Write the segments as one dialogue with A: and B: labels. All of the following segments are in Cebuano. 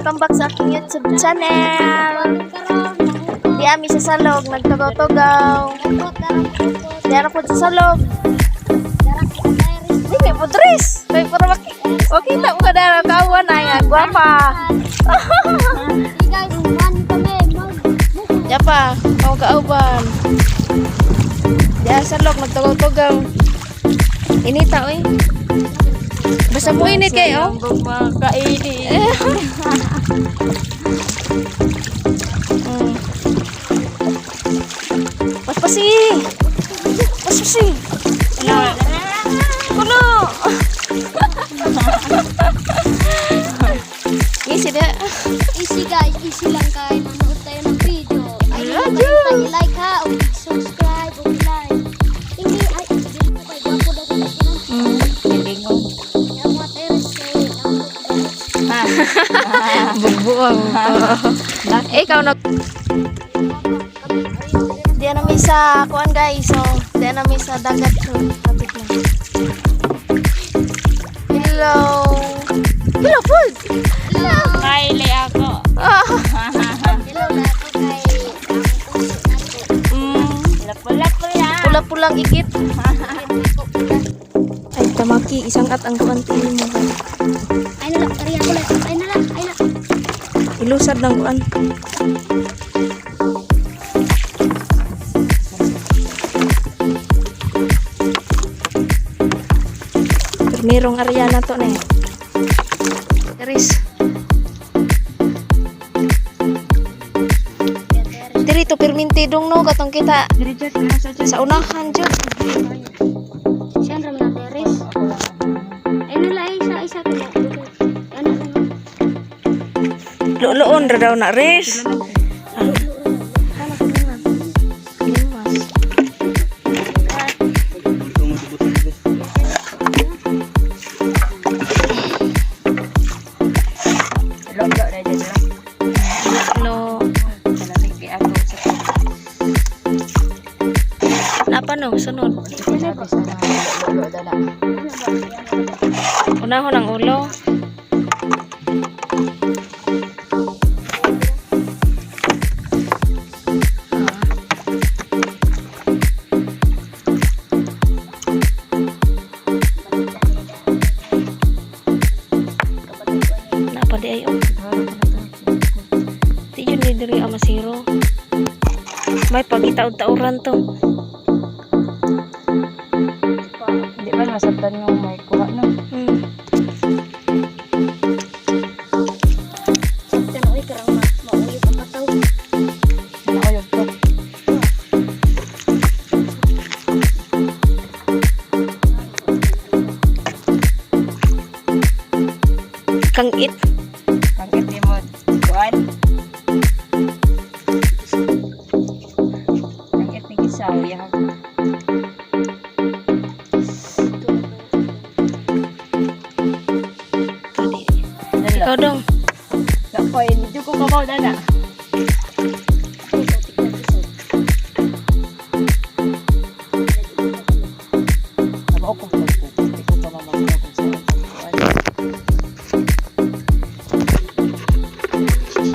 A: Welcome back sa aking YouTube channel. Di ami sa salog, nagtugaw-tugaw. Di ana po sa salog. Dili po dress. Kay para makita mo kada kawan ay nga gwapa.
B: Guys, man kami mag
A: Yapa, kao kauban. Di sa salog nagtugaw-tugaw. Inita oy. Basta mo init kayo.
C: Makaini.
A: Paspasi! Paspasi! Kuno! Kuno! Easy na.
B: Easy guys, easy lang kay manood tayo ng video. Ay,
A: Love
B: kalimutan i-like ha, o subscribe, o like. Hindi, ay, hindi ko kay gwapo daw ko tanan.
C: Pilingon.
B: Ang mga terrace kay
A: Bugbuang. Ikaw na. Di na mi sa kuan guys. So, di na mi sa dagat. So, kapit na. Hello. Hello, food.
B: Hello.
C: Kaili ako.
A: Ah.
B: Hello na ako kay ang puso nako.
C: Lapula-pula.
A: Pula-pulang ikit. Ay, tamaki. Isang at ang kuan mo.
B: Ay na lang, kariya ko lang. Ay na lang, ay na.
A: Ilusad ng kuan. Merong area na to na eh. Aris. Diri to pirminti dong no katong kita sa unahan jud.
B: Siyan ram na terrace. Ay na lang, isa isa ko. Ay na lang.
A: Luloon ra daw na res. Ah. Limas.
C: Lolo na dyan lang.
A: Lo,
C: Malamig kay ako sa
A: napa no sunod.
C: Lolo dala.
A: Unahon ang ulo. Napa di ay oh. Di yun di diri ama zero. May pagitaod-tauran to.
C: Hindi man masabtan yung may kuha no.
B: Saktan oy karang mauyop ang kataw.
C: Nauyog to.
A: Kang it.
C: Kangit ni mo. Kuan. Kangit ni gisaw ya.
A: Tadi. Ikaw dong.
C: Kapoy, medyo ko kamaw na na. Tama ko kung di ko pa mamagaw kung saan ang kuan.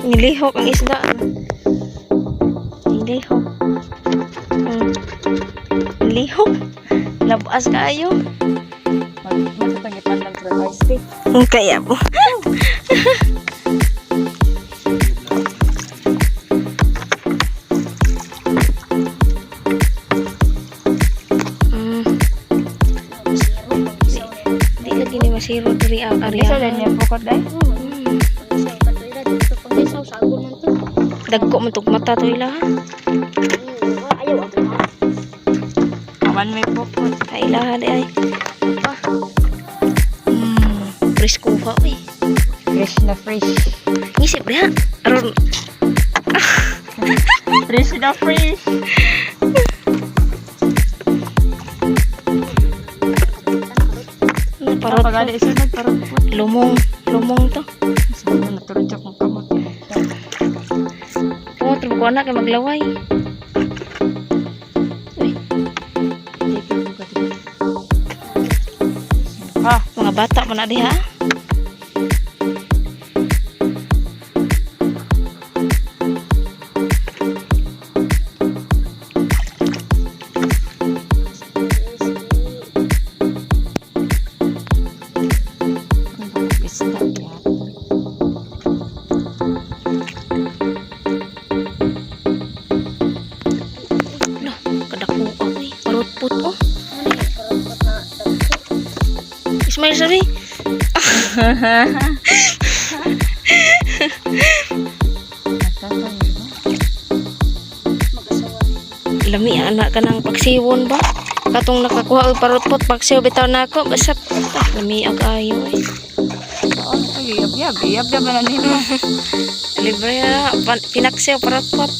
A: Nilihok ang isda. Nilihok. Nilihok. Labas kaayo.
C: Mag matutang ipandang sa rice stick.
A: Kaya po. Di lagi ni masiro diri ang area.
C: Isa din yung bukod day.
A: Dagko man tug mata to ila. Ha?
C: Awan may bukod.
A: Ay ilaha di ay. Pa. Presko pa uy.
C: Fresh na fresh.
A: Ngisip diha. Aron
C: Fresh na fresh.
A: parot.
C: Pagali isunod parang po.
A: Lumong, lumong to.
C: Siguro naturod siya kung kamot.
A: Kumot ko anak kay maglaway. Uy,
C: Ah,
A: mga bata man na diha.
C: Nagtatay ba?
B: Mag-asawa.
A: Lami anak ka ng pagsiwon ba? Katong nakakuha og parutpot paksiw bitaw nako basta ah, lami ag ayo eh.
C: Saan? Ay, yab-yab. Yab-yab na nimo.
A: Libre na pinaksiw parutpot.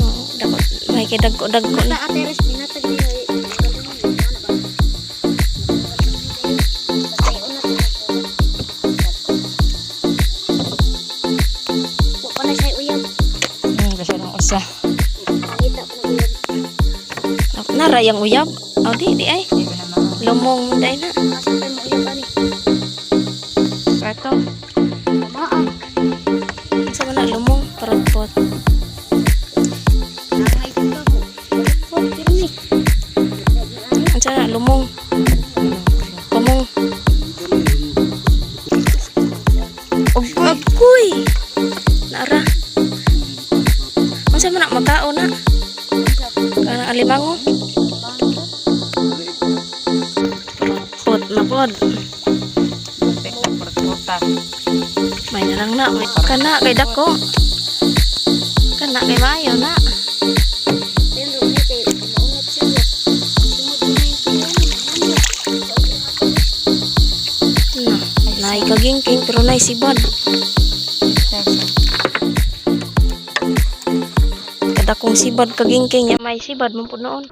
A: Oo, dapat may kay dagko-dagko na.
B: Basta Ate Res, binatag niyo eh. Ano ba? Basta iunat na ko. Wa pa na siya uyab.
C: Kasi nang usa.
B: Pangita pa na uyab.
A: Nara yang uyab. Oh, di di ay.
C: Di ba naman?
A: Lumong day na.
B: Asa pa mo uyab ani?
C: Kato.
B: Pamaak.
A: Sa man na lumong parutpot.
B: Nangay dito mo. Pot pirmi.
A: Unsa na lumong? Kumong.
C: Ugkoy.
A: Agoy. Nara. Unsa man na makao na? Kanang alimango. Parutpot na pod.
C: Tek na portpota.
A: May narang na. May kana kay dako. Kana kay maayo na.
B: Pero ni kay maunat siya. Sumod na yung
A: Na, nay kagingking pero nay sibad. Kadakong sibad kagingking nya may sibad man pud noon.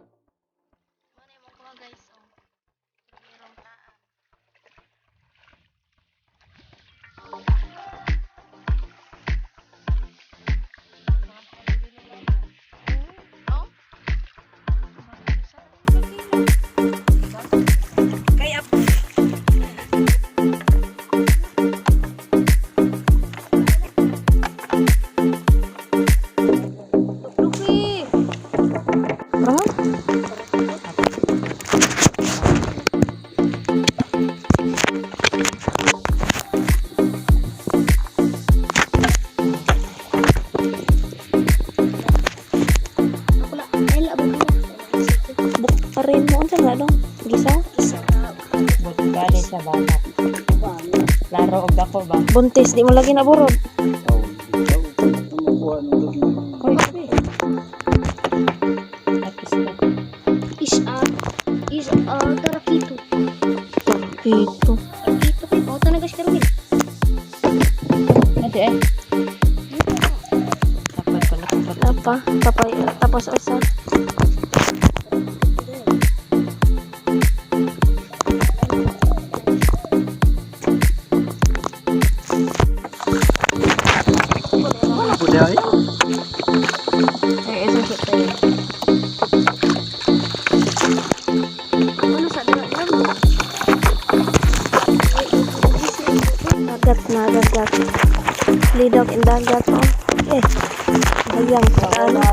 B: Ako la, ay la ba kaya?
A: Buk pa rin mo unsa nga dong? Gisa?
B: Isa ka.
C: Butbali sa banat. Laro og dako ba?
A: Buntis di mo lagi na burod.
C: Koy, koy. At isda.
B: Is a is a tarakito.
A: Dito.
B: Tarakito kay pauta na gas karon.
C: Ate eh. Dapat pala pala.
A: Apa? Tapay, tapos usa.
C: Ay, isa sa tayo.
B: Ano sa dira dira?
A: Dagat na dagat. Lidog in dagat oh. Eh. Hayang ano.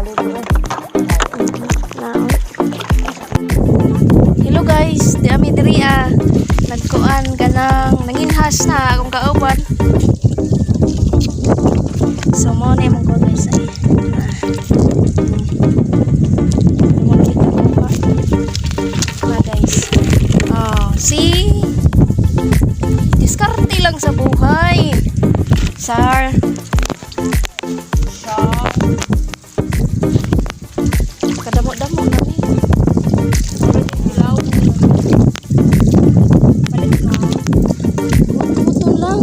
A: Naon. Hello guys, di ami diri ah. Nagkuan kanang nanginhas na akong kauban. So mo na imong ko guys ay. Ah. Mo na kita ko pa. Ah, guys. Oh, see? Diskarte lang sa buhay. Sar. Kadamo-damo na ni.
C: Palit na.
A: Puto lang.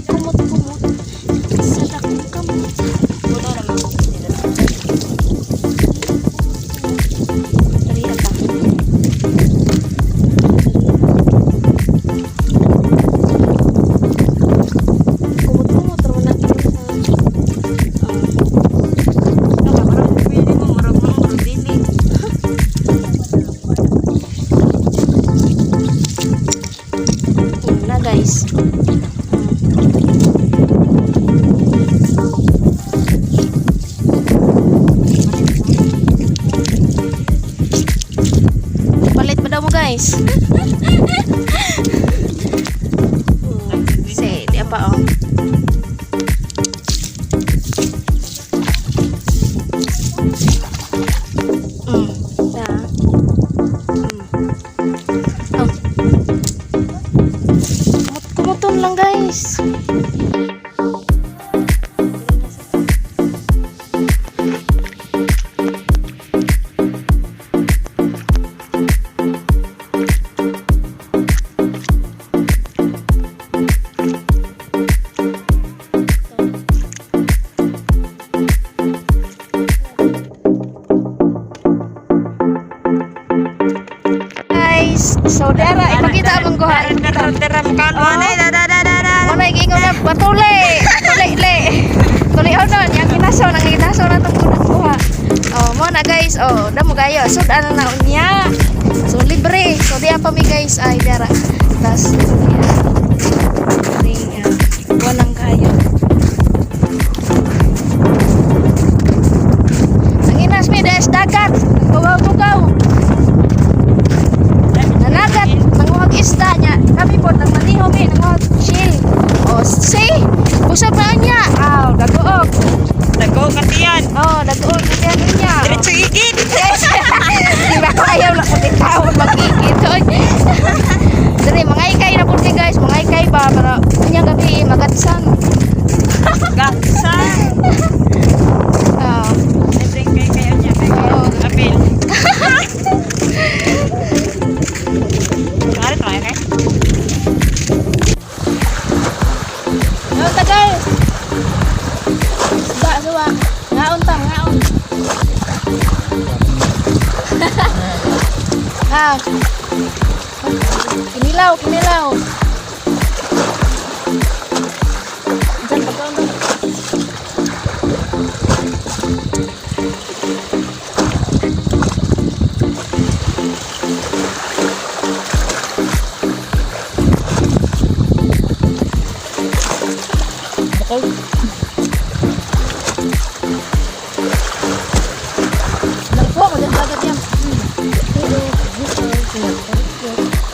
A: Kumot-kumot. Sa dakong kamot.
C: Puno naman sila.
A: Dali na pa. Kumot-kumot raw na.
C: Ano, murag pwede mo, murag mo, murag dili.
A: Yun na guys. Palit pa daw mo guys. Kasi di pa oh. Oh. Kumuton lang, guys. Guys, so dara ipakita among kuha.
C: Dara dara mukaan mo na da da da da da.
A: Wala giingon na batuli. Tuli le. Tuli onon yang ginaso nang ginaso na tong unang kuha. Oh, mo na, guys. Oh, damo kayo. Sud ana na unya. So libre. So diya pa mi, guys, ay dara. Tas ring walang kayo. Ang inas mi des dagat. Tugaw-tugaw. Nanagat, nanguhag isda niya. Kami po, nang maniho mi, nanguhag chill. O, see? Busog na niya. Aw, dagoog.
C: Dago katiyan.
A: Oh, dagoog. Kaya niya.
C: Diretso igid.
A: Yes. Di ba ko ayaw lang kung ikaw magigit. Oy. Dali, mga ikay na po kayo, guys. Mga ikay ba? Para kanyang gabi, magatsan.
C: Gaksa.
A: Oh.
C: Libre kay kayo niya kay
A: Oo.
C: Apil. Mari try kay.
A: Ngaon ta, guys. Isda, suwa. Ngaon ta, ngaon. Ah. Kinilaw, kinilaw. Diyan, pagkaon ta. Nagpo, maganda dagat yan.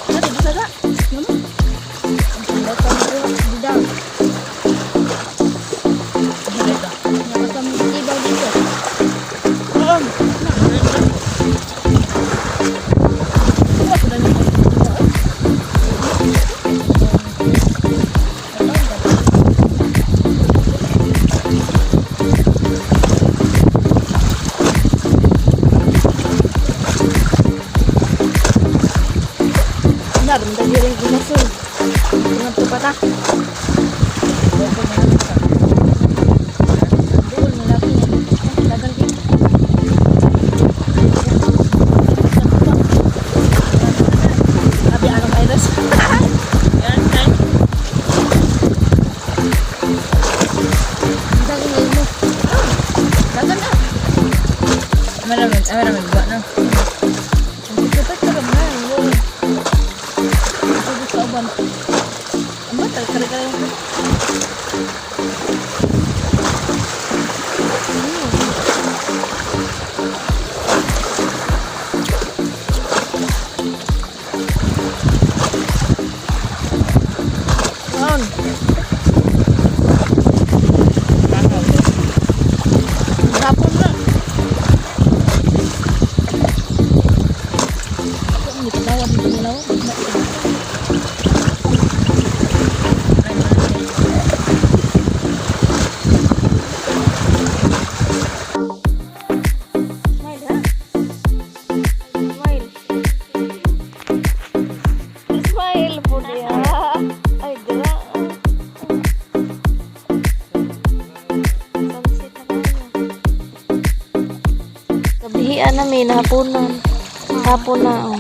A: Dati, bisa ka? Na, banda diri ginasul. Ngadto pa ta. Duol na laki niya. Dagan din. Abi anong virus?
C: Yan kay.
A: Dagan na.
C: Amara man ba na.
A: Ang ka na. Sugod sa uban. Ang bata, kare-kare yung Ngaon. Hapon na. Hindi pa tawad, hindi nila. Smile, ha? Smile. Smile po niya. Ay, dira. Sunset na kayo. Gabihian na may nahaponan. Hapon na, oh.